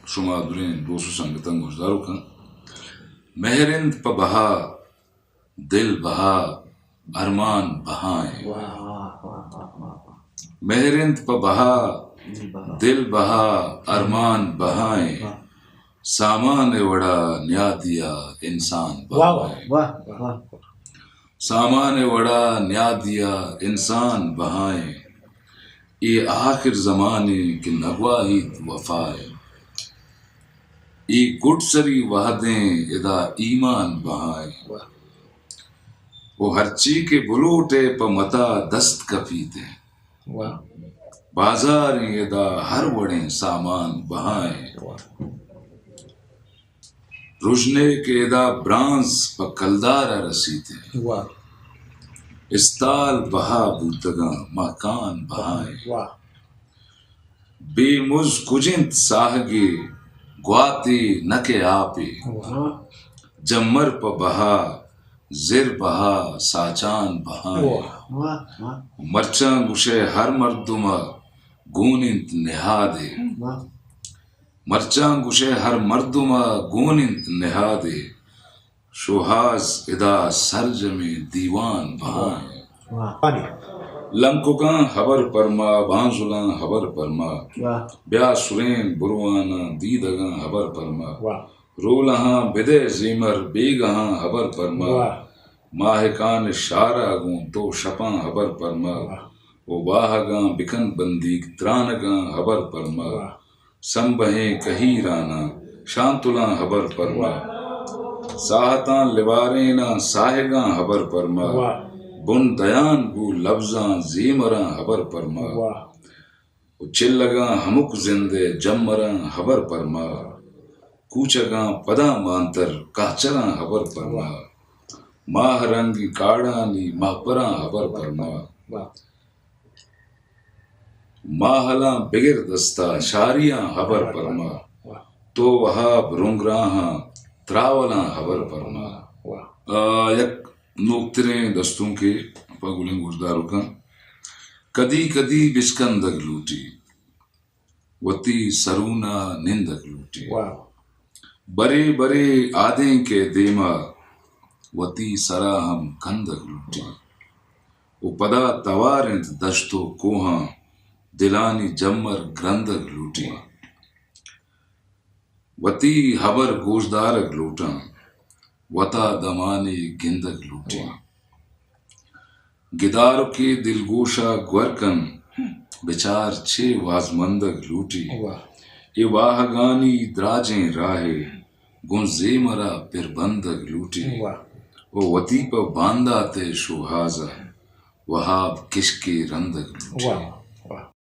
شما دریں دوست و سنگتاں گوشداروکاں۔ مہر انت پہ بہا، دل بہا، ارمان بہائیں۔ واہ، واہ، واہ، واہ، واہ۔ مہر انت پہ بہا، دل بہا۔ دل بہا، ارمان بہائیں۔ واہ۔ سامان ءِ وڑا نیادیا انسان واہ، واہ، بہائیں۔ واہ، واہ۔ سامان ءِ وڑا نیادیا انسان بہائیں۔ اے آخر زمانے کہ نگواہیت وفائے۔ اے گڈسری وہدیں ادا ایمان بہائیں۔ واہ۔ و ہرچی کہ بلوٹے پہ متا دست کپیت ایں۔ واہ۔ بازاریں ادا ہر وڑیں سامان بہائیں۔ واہ۔ رژنے کہ ادا برانز پہ کلدار ءَ رسیت ایں۔ واہ۔ استال بہا بوتگاں، مہکان بہائیں۔ واہ۔ بے مز کج انت ساہگے، گواتے نہ کہ آپے۔ واہ۔ جمر پہ بہا، زر بہا، ساچان بہائیں۔ واہ۔ واہ، واہ۔ مرچاں گوشئے ہر مردم ءَ گون انت نہادے۔ واہ۔ مرچاں گوشئے ہر مردم ءَ گون انت نہادے۔ شوہاز ادا سرجمیں دیوان بہائیں۔ واہ۔ لنکگاں ہبر پرما، بانزلاں ہبر پرما۔ واہ۔ بیا سرین بروانا دیدگاں ہبر پرما۔ واہ۔ رولہاں بدئے زیمر بیگہاں ہبر پرما۔ واہ۔ ماہکان شارا گوں تو شپاں ہبر پرما۔ واہ۔ و واہگاں بکن بندیگ ترانگاں ہبر پرما۔ واہ۔ سمبہیں کہیراناں شانتلاں ہبر پرما۔ واہ۔ ساہتاں لباریناں ساہگاں ہبر پرما۔ واہ۔ بن دیان بو لبزاں زیمراں ہبر پرما۔ واہ۔ و چلگاں ہمک زندئے جمراں ہبر پرما۔ واہ۔ کوچگاں پداں مانتر کہچراں ہبر پرما۔ واہ۔ ماہ رنگی کاڑانی مہپراں ہبر پرما۔ واہ۔ ماہلاں بگر دستا شاریاں ہبر پرما۔ واہ۔ تو وہاب رنگراہاں تراولاں ہبر پرما۔ واہ۔ آ، یک نوکتریں دستونکے پہ گلیں گوشداروکاں۔ کدی کدی بچکندگ لوٹی، وتی سرونا نندگ لوٹی۔ واہ۔ برے برے آدینکے دیما وتی سرا ہم کندگ لوٹی۔ و پدا توار انت دشت و کوہاں دلانی جمر گرندگ لوٹی۔ وتی ہبر گوشدارگ لوٹاں، وتا دمانے گندگ لوٹی۔ گدارکے دلگوشا گور کن، بچار چے وازمندگ لوٹی۔ واہ۔ اے واہگانی دراجیں راہے، گوں زیمرا پربندگ لوٹی۔ واہ۔ و وتی پہ باندات ءِ شوہازا، وہاب کشکے رندگ لوٹی۔ واہ، واہ۔